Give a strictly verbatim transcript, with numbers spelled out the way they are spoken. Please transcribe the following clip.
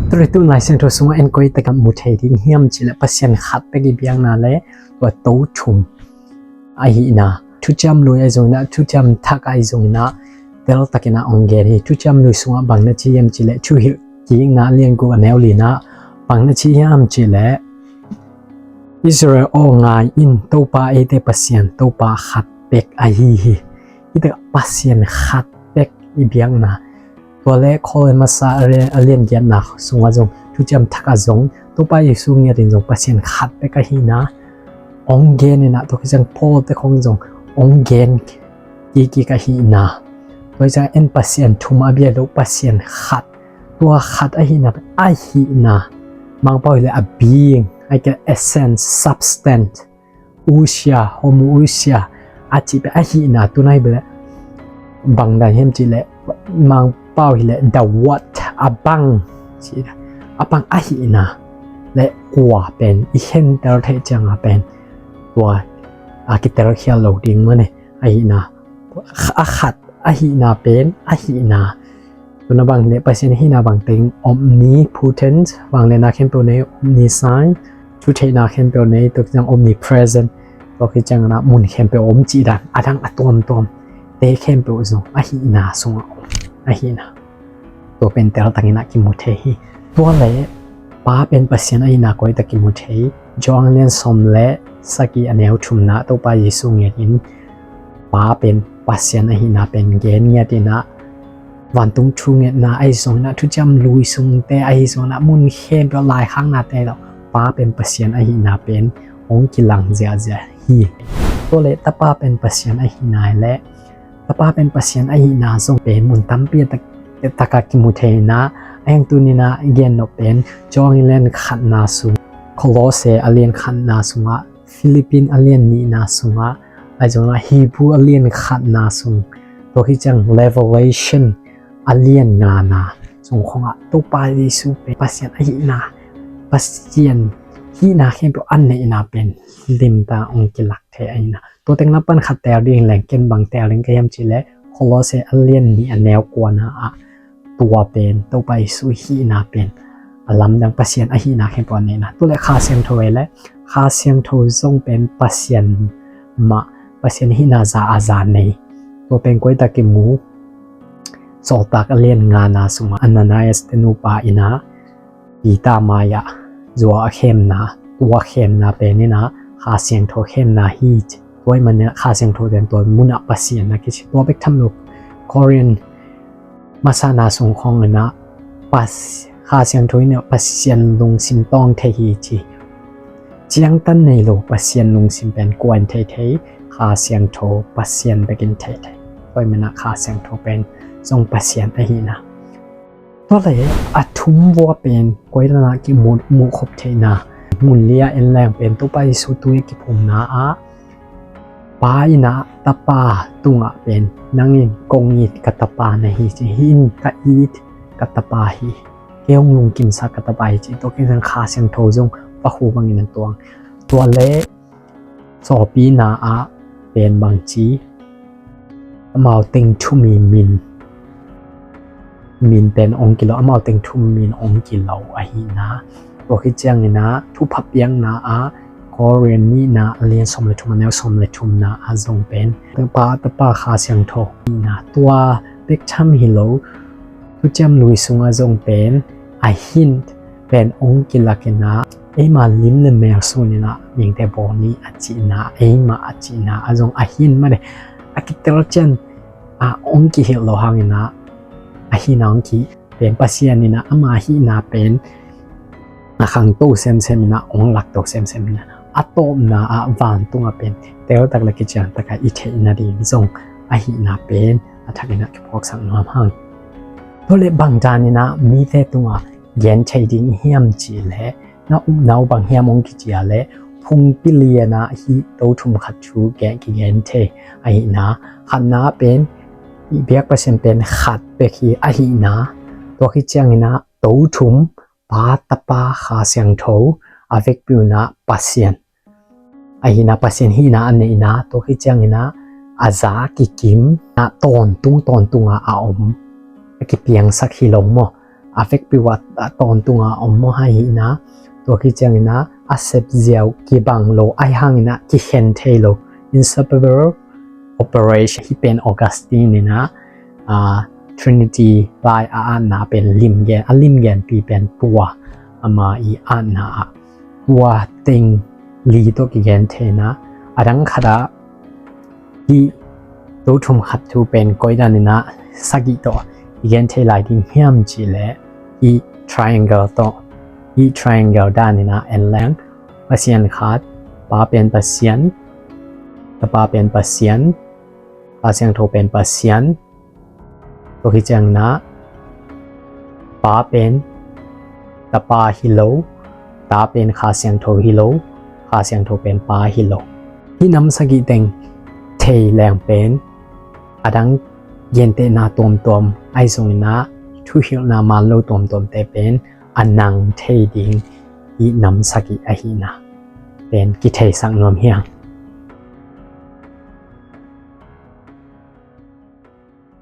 Tua leh tu Lai Siangtho sungah en koi takin mu thei ding hiam cih leh Pasian khat bek i biakna leh tua Tothum ahihna, Thuciam Lui ahi zongin ah, Thuciam Thak ahi zongin ah, tel takin ah hong gen hi. Thuciam Lui sungah bang na ci hiam cih leh, Thuhilhkikna a lian guk a neu li-na bang na ci hiam cih leh, Israel aw, ngai in, Topa eite Pasian, Topa khat bek ahi hi. Hih takah Pasian khat bek i biakna. Tua leh Korin masa a lian, a lian giatna sungah zong, Thuciam Thak ah zong, Topa Jesu ngiatin zong Pasian khat bek ahihna hong gen in ah, tua khit ciang Paul te khawng zong hong gen kik kik ahihna. Tua hi ciang en Pasian thum a bia lo, Pasian khat. Tua khat ahihna, ahihna. Mangpau hi leh a being, a kei essence, substance, ousia, homo ousia a cih pen ahihna. Tu-in ahi bel bang dan hiam cih leh, Mangpau hi leh the word, a bang cih, a bang ahihna leh kua pen i khentel theih ciang a pen tua a kitelkhial lo ding mah ni, ahihna. A khat ahihna pen ahihna. Tu-in a bang hi leh Pasian ahihna bang teng, omnipotent, vangliatna khempeuh nei, omniscient, thutheihna khempeuh nei, tua khit ciang omnipresent, tua khit ciang in ah mun khempeuh om cih dan, a dang a tuamtuam te khempeuh zong ahihna sungah om ahihna. Tua pen tel takin ah kimu thei hi. Tua leh Pa pen Pasian ahihna koi tak kimu thei? Johan a lian sawm leh sagih a neu thumna, Topa Jesu ngiatin Pa pen Pasian ahihna pen gen ngiat in ah, vantung thungetna ahi zongin ah, Thuciam Lui sungte ahi zongin ah, mun khempeuh laikhaknate tawh Pa pen Pasian ahihna pen hong kilang ziahziah hi. Tua leh Tapa pen Pasian ahihna leh Tapa pen Pasian ahihna zong pen mun tampi a tak, takah kimu thei in ah, a hang tuni-in ah i gen nop pen Johan a lian khatna sung, Kolose a lian khatna sungah, Philippi a lian nihna sungah, ahi zongin ah Hebrew a lian khatna sung, tua khit ciang Revelation a lian ngana sung khawngah Topa Jesu pen Pasian ahihna, Pasian hihna khempeuh a neihna pen limtak hong kilak thei ahihna. Tua teng lam pan khat teel ding leng, ken bang teel ding ka hiam cih leh, Kolose a lian nih a neu kuana ah tua pen Topa Jesu hihna pen a lamdang, Pasian ahihna khempeuh a neihna. Tua leh Kha Siangtho hi leh, Kha Siangtho zong pen Pasian mah, Pasian hihna za a za nei. Tua pen koi tak kimu? Sawltak a lian ngana sungah Ananias te nupa in ah Peter mai-ah zuau a khemna, tua khemna pen in ah Kha Siangtho khemna hi ci. Tua ahih manin ah Kha Siangtho pen tua munah Pasian na kici. Tua bek tham lo, Korin masana sung khawng in ah Pas, Kha Siangtho in ah Pasian lungsim tawng thei hi ci. Ciangtan nei lo Pasian lungsim pen kua in thei thei? Kha Siangtho, Pasian bek in thei thei. Tua ahih manin ah Kha Siangtho pen zong Pasian ahihna. Tua leh a thum vua pen koi dan ah kimu, muh khop theihna? Mun li-ah en leng pen Topa Jesu tui a kiphumna ah Pa in ah Tapa tungah pen, nang in kong it ka Tapa na hi ci, hih in ka it ka Tapa hi, kei hong lungkimsak ka Tapa hi ci. Tua khit ciang Kha Siangtho zong Pa khu bangin a tuang. Tua leh sawlpina ah pen bang ci? Amau teng thum i min, min pen hong kilo, amau teng thum min hong kilo ahihna. Tua khit ciangin ah thupha piakna ah Korin nihna a lian sawm leh thum a neu sawm leh thumna ah zong pen Pa, Tapa, Kha Siangtho ahihna. Tua bek tham hi lo, Thuciam Lui sungah zong pen a hint pen hong kilak in ah, eima lim leh mel sun in ah mihingte bawl ni a cihna, eima a cihna ah zong a hint mah leh, a kitel ciang ah hong kihilh loh hangin ah, ahihna hong ki pen Pasian in ah ama hihna pen a khangto semsem in ah, hong lakto semsem in ah, a tawpna ah vantung ah pen teltak leh kiciantak ah i theih nading zong ahihna pen a thak in ah kiphawksak nuam hang. Tua leh bang dan in ah mite tungah gen thei ding hiam cih leh, na upna uh bang hiam hong kici a leh, phungpi lian ah hih Tothum khat thu gen, kigen thei ahihna. Khatna pen i biak Pasian pen khat bek hi ahihna. Tua khit ciangin ah Tothum, Pa, Tapa, Kha Siangtho, a vekpi un ah Pasian ahihna, Pasian hihna a neihna. Tua khit ciangin ah a za a kikim, a tawntung tawntung ah a om, a kipiangsak hi lo maw? a vekpi uh a tawntung a om maw, ahi hi na. Tua khit ciangin ah a sepzia uh kibang lo, ahi hangin ah kikhen thei lo, inseparable operation. Hih pen Augustine in ah, ah, Trinity lai a atna pen limgen, a limgenpi pen tua, ama i atna ah tua teng li tawh kigen thei na. A dang khat ah hih Zo thum khat thu pen koi danin ah sagih tawh kigen thei lai ding hiam cih leh, hih triangle tawh, hih triangle danin ah en leng, Pasian khat, Pa pen Pasian, Tapa pen Pasian, Kha Siangtho pen Pasian. Tua khit ciangin ah Pa pen Tapa hi lo, Ta pen Kha Siangtho hi lo, Kha Siangtho pen Pa hi lo. Hih nam sagih teng thei leng pen a dang gentehna tuamtuam ahi zongin ah, thuhilhna man lo tuamtuamte pen a nang thei ding hih nam sagih ahihna pen kitheisak nuam hi hang.